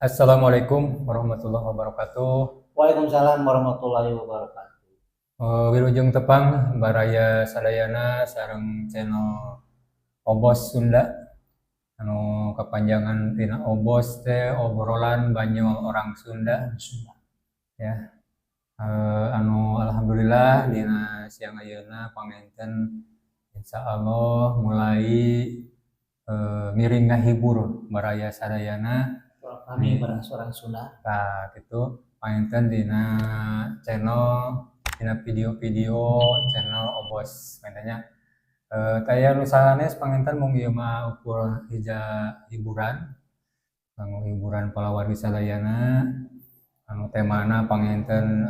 Assalamualaikum warahmatullahi wabarakatuh. Waalaikumsalam warahmatullahi wabarakatuh. Wilujeng tepang baraya sadayana sareng channel Obos Sunda anu kepanjangan tina Obos teh obrolan banyol orang Sunda. Sunda. Ya. Anu alhamdulillah dina siang ayeuna panginten insyaallah mulai ngiring ngahibur baraya sadayana. Kami barang orang Sunda. Nah, gitu panginten dina channel, dina video-video channel Obos panginten nya. Taya nu sanes panginten, mung ieu mah ukur hija hiburan kanggo hiburan palawargi sadayana anu temana panginten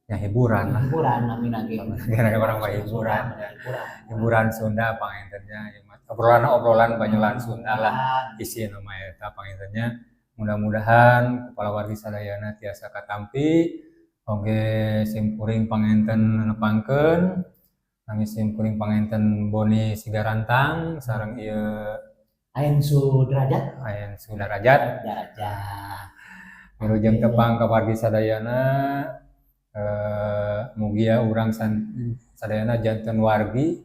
nya hiburan lah. Hiburan namina ge. Gara urang mah hiburan ya. Hiburan. Hiburan Sunda panginten nya, ieu mah obrolan-obrolan banyolan Sunda lah isi nama eta panginten nya. Mudah-mudahan kepala wargi sadayana tiasa katampi oge. Simkuring panginten nepangkeun, nami simkuring panginten Boni Sigarantang sareng ieu Ain Sudrajat. Ain Sudarajat. Derajat. Wilujeng tepang ka wargi sadayana. Mugia urang sadayana janten wargi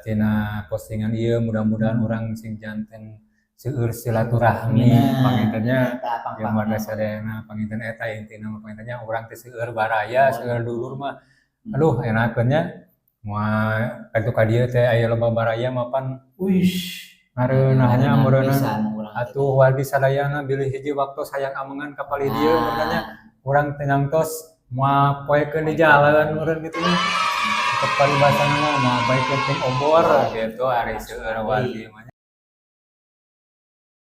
tina postingan ieu. Mudah-mudahan urang sing janten seueur silaturahmi panginten nya Eta jeung warga sadayana panginten. Eta intina mah panginten nya, urang teh seueur baraya, seueur dulur mah aduh enakeun nya. Moal kitu ka dieu teh aya loba baraya mapan. Wih. Ngareunah nya meureunna. Pisan urang teh. Atuh wargi sadayana bilih hiji waktu hayang amengan ka palih dieu meureun nya, urang teh nangtos moal poekeun di jalan meureun kitu nya. Tetep paribasana mah moal poekeun ting obor gitu, ari seueur wargi mah nya.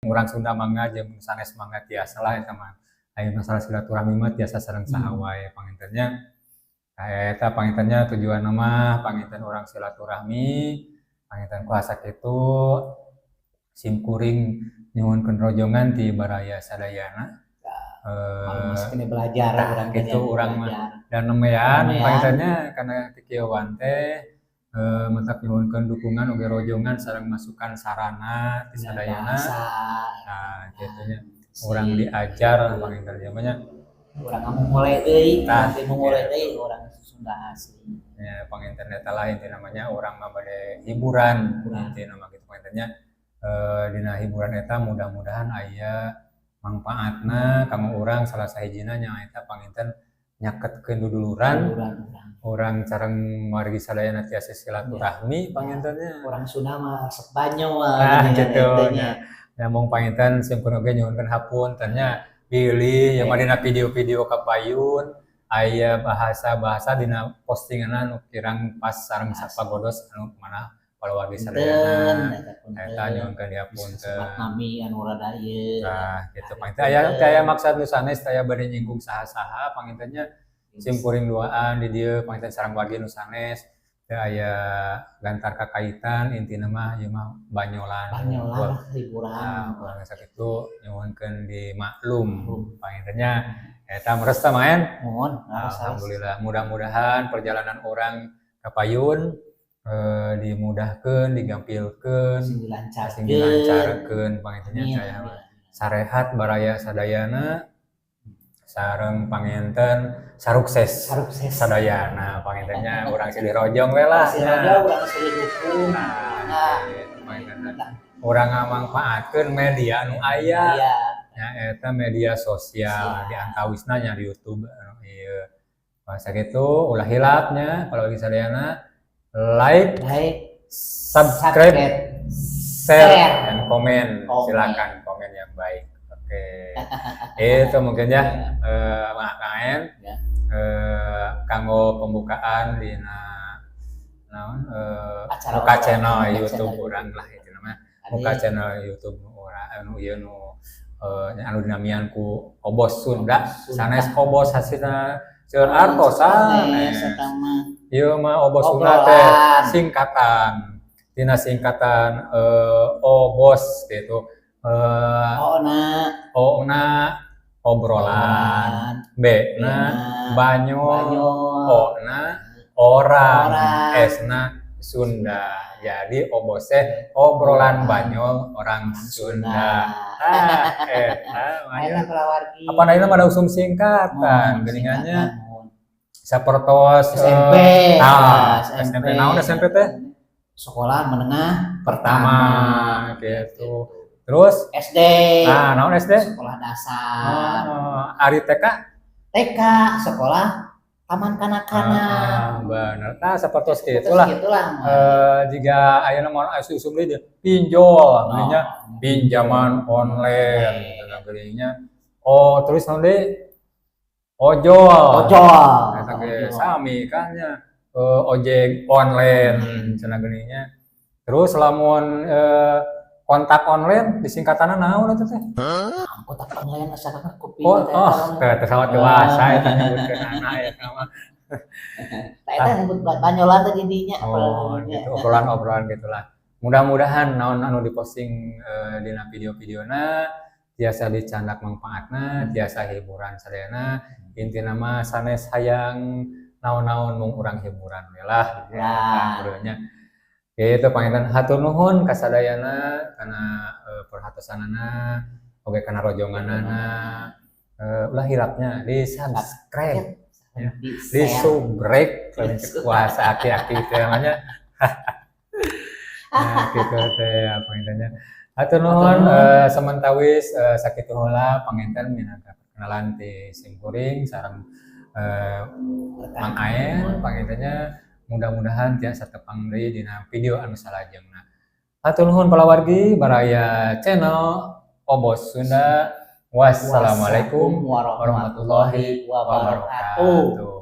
Urang Sunda mangga jeung sanes mangga tiasa lah eta mah. Aya masalah silaturahmi mah tiasa sareng saha wae panginten nya. Eta panginten nya tujuanna mah panginten urang silaturahmi panginten. Kuasa kitu simkuring nyuhunkeun rojongan ti baraya sadayana. Masih kena belajar tah, urang teh gitu nya, urang mah. Belajar. Dan nemean Nemean. Panginten nya kana kikieuan teh matak nyuhunkeun dukungan oge rojongan sareng masukan sarana ti Dina sadayana. Bahasa. Nah, kitu nya. Si Urang diajar panginten ieu mah nya. Urang ngamumule deui, Tah, urang teh mumule gitu. Deui urang Sunda asli. Ya, panginten eta lah intina mah nya, urang mah bade hiburan. Hiburan. Intina mah kitu panginten nya. Dina hiburan eta mudah-mudahan aya mangpaatna kanggo urang, salah sahijina nyaeta panginten nyaketkeun duduluran. Duduluran urang. Urang sareng wargi sadayana tiasa silaturahmi panginten nya. Urang Sunda mah resep banyol Nah, geuningan gitu eta nya. Nya. Nya mung panginten simkuring oge nyuhunkeun hapunten nya bilih ieu mah dina video-video kapayun aya bahasa-bahasa dina postinganna nu kirang pas sareng sapagodos anu mana palawargi Punten sadayana. Eta punten. Eta nyuhunkeun Bisa dihapunten. sebat nami anu rada ieu. Nah, gitu panginten aya teu aya maksad nu sanes, teu aya bade nyinggung saha-saha panginten nya. Simkuring duaan di dieu panginten sareng wargi nu sanes teu aya gantar kakaitan, intina mah ieu mah banyolan Banyolan hungkul. Lah hiburan. Nah, urang sakitu nyuhunkeun dimaklum Maklum. Panginten nya. Eta meres tah maen? Mohon, leres. Alhamdulillah, mudah-mudahan perjalanan urang kapayun dimudahkeun, digampilkeun, Sing dilancarkeun. Sing dilancarkeun panginten nya. Amin, Saya amin. sarehat baraya sadayana sareng panginten sarukses. Sarukses. Sadayana panginten nya, urang silih rojong we lah Silih nya. Rojong, urang silih dukung. Nah, Nah, gitu panginten. Urang ngamangpaatkeun media nu aya. Iya. Nya eta media sosial Sosial. Di antawisna nya di YouTube anu ieu. Masa kitu ulah hilap nya kalau lagi sadayana like, Like, subscribe, subscribe, share, share. Dan komen. Komen. Silakan komen yang baik. Oke. Itu mungkin ya maaf kaen. Ya. Kanggo pembukaan dina naon Acara muka urang, channel muka YouTube channel. Urang lah itu namanya. Muka Adi, channel YouTube urang anu ieu nu anu dinamian ku Obos Sunda. Obos Sunda. Sanes Obos hasilna seueur artosan. Sanes eta mah. Ieu mah Obos Sunda teh Obrolan. Singkatan tina singkatan Obos gitu. Oh, na O na obrolan, B na na banyol, banyol, O na orang, Orang. S na Sunda. Jadi Obos teh obrolan banyol orang Sunda. Ah, eta mah. Ayeuna kulawargi. Apa ayeuna mah ada usum singkatan geuningan nya, sapertos SMP. Ah, SMP. Naon SMP teh? Sekolah menengah pertama gitu. Terus SD. Nah, naon SD? Sekolah dasar. Oh, ari TK? TK, sekolah taman kanak-kanak. Ah, bener. Nah, sapertos gitulah. Gitulah. Jika ayeuna mah aya usum deui pinjol, belinya pinjaman online gitu belinya. Oh, terus naon deui? Ojol. Ojol. Eta ge sami kan nya. Ojek online cenah geuning. Terus lamun kontak online disingkatanna naon eta teh? Kontak online asa kakak kuping. Oh, teh teh sawat dewasa eta nyebutkeun eta mah. Tah, eta nyebut banyolan teh di dinya. Oh, gitu, obrolan-obrolan gitulah. Mudah-mudahan naon anu diposting dina video-videona tiasa dicandak manfaatna, tiasa hiburan sadayana. Intina mah sanes hayang naon-naon, mung urang hiburan we lah. Hiburan. Nya. Gitu, panginten hatur nuhun ka sadayana kana perhatosanana oge kana rojonganana. Ulah hilap nya di subscribe, ya. Di di share. Subrek kuasa aki-aki teh namanya. Nah, gitu teh panginten nya. Hatur nuhun, samentawis sakitu heula panginten minangka perkenalan ti simkuring sareng Mang Aen panginten nya. Mudah-mudahan tiasa tepang deui dina video anu salajengna. Hatur nuhun palawargi baraya channel Obos Sunda. Wassalamualaikum warahmatullahi warahmatullahi wabarakatuh. wabarakatuh.